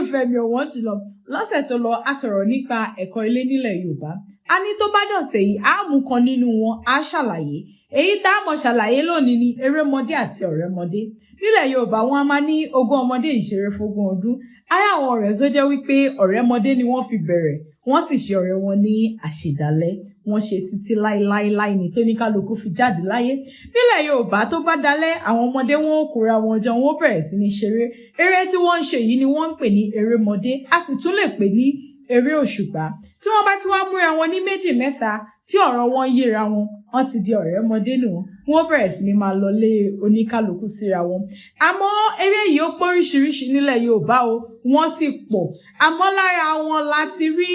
Olólùfẹ́ mi ọ̀wọ́n jùlọ, lọ́sẹ̀ tó lọ a sọ̀rọ̀ nípa ẹ̀kọ́ ilé nílẹ̀ Yorùbá. A ní tó bá dọ̀sẹ̀ yìí, á mú kan nínú wọn, á ṣàlàyé. Èyí tá a mọ̀ ṣàlàyé lónìí ni erémọdé àti ọ̀rẹ́mọdé. Nílẹ̀ Yorùbá, wọn a máa ní ogún ọmọdé ìṣeré fógún ọdún. Ara àwọn ọ̀rẹ́ tó jẹ́ wípé ọ̀rẹ́mọdé ni wọ́n fi bẹ̀rẹ̀, wọ́n sì ṣe ọ̀rẹ́ wọn ní àṣedalẹ̀, wọ́n ṣe títí láíláíláí ní tóníkálukú fi jáde láyé. Nílẹ̀ Yorùbá, tó bá dalẹ̀, àwọn ọmọdé wọn ó kóra wọn jọ, wọn ó bẹ̀rẹ̀ sí ní ṣeré. Eré tí wọ́n ń ṣe yìí ni wọ́n ń pè ní erémọdé, a sì tún lè pè ní eré òṣùpá. Tí wọ́n bá ti wá múra wọn ní méjì mẹ́ta, tí ọ̀rọ̀ wọn yéra wọn, wọ́n ti di ọ̀rẹ́mọdé nù. Wọ́n bẹ̀rẹ̀ sí ní máa lọ lé oníkálukú síra wọn. Àmọ́ eré yìí, ó póríṣiríṣi nílẹ̀ Yorùbá o, wọ́n sì pọ̀. Àmọ́ lára wọn láti rí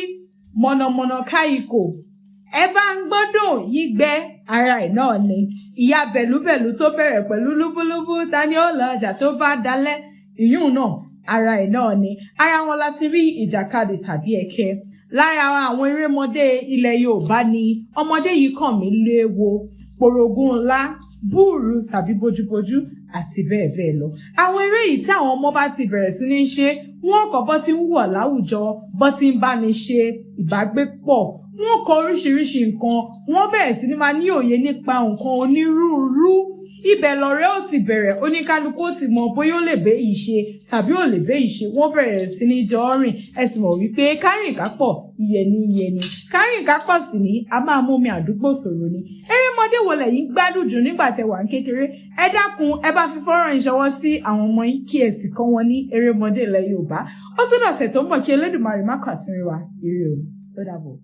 mọ̀nàmọ̀nà káyìkò, ẹ bá ń gbọ́dọ̀ yígbẹ́, ara ẹ̀ náà ni ìyá bẹ̀lúbẹ̀lú tó bẹ̀rẹ̀ pẹ̀lú lúbúlúbú, ta ni ó lọ ọjà tó bá dalẹ̀, ìyún náà ara ẹ̀ náà ni. Ara wọn láti rí ìjàkadì tàbí ẹ̀kẹ́. Lára àwọn erémọdé ilẹ̀ Yorùbá ni ọmọdé yìí kàn mí léwo, porogún ńlá, búùrù tàbí bójúbójú àti bẹ́ẹ̀ bẹ́ẹ̀ lọ. Àwọn eré yìí, tí àwọn ọmọ bá ti bẹ̀rẹ̀ sí ní ṣe, wọ́n kọ́ bọ́ ti ń wọ̀ láwùjọ, bọ́ ti ń bá ní ṣe ìbágbépọ̀, wọ́n kọ́ oríṣiríṣi nǹkan, wọ́n bẹ̀rẹ̀ sí ní máa ní òye nípa nǹkan onírúurú. Ibẹ̀ lọ̀rẹ́ ò ti bẹ̀rẹ̀, oníkálukú ó ti mọ bóyá ó lè bẹ́ yìí ṣe tàbí ò lè bẹ́ yìí ṣe. Wọ́n bẹ̀rẹ̀ sí ní jọ rìn. Ẹ sì mọ̀ wípé kárìn kápọ̀ iyẹni iyẹni, kárìn kápọ̀ sì ní a máa mú mi àdúgbò sọ̀rọ̀ ni. Erémọdé wo lẹ̀yin gbádùn jù nígbà tẹ́ wà ń kékeré? Ẹ dákun, ẹ bá fi fọ́nrán ìṣọwọ́ sí àwọn ọmọ yín, kí ẹ sì kọ́ wọn ní erémọdé ilẹ̀ Yorùbá. Ó tún dọ̀sẹ̀ tó ń bọ̀, kí Elédùmarè má kàtúnrí wa. Ire o, ó dàbọ̀.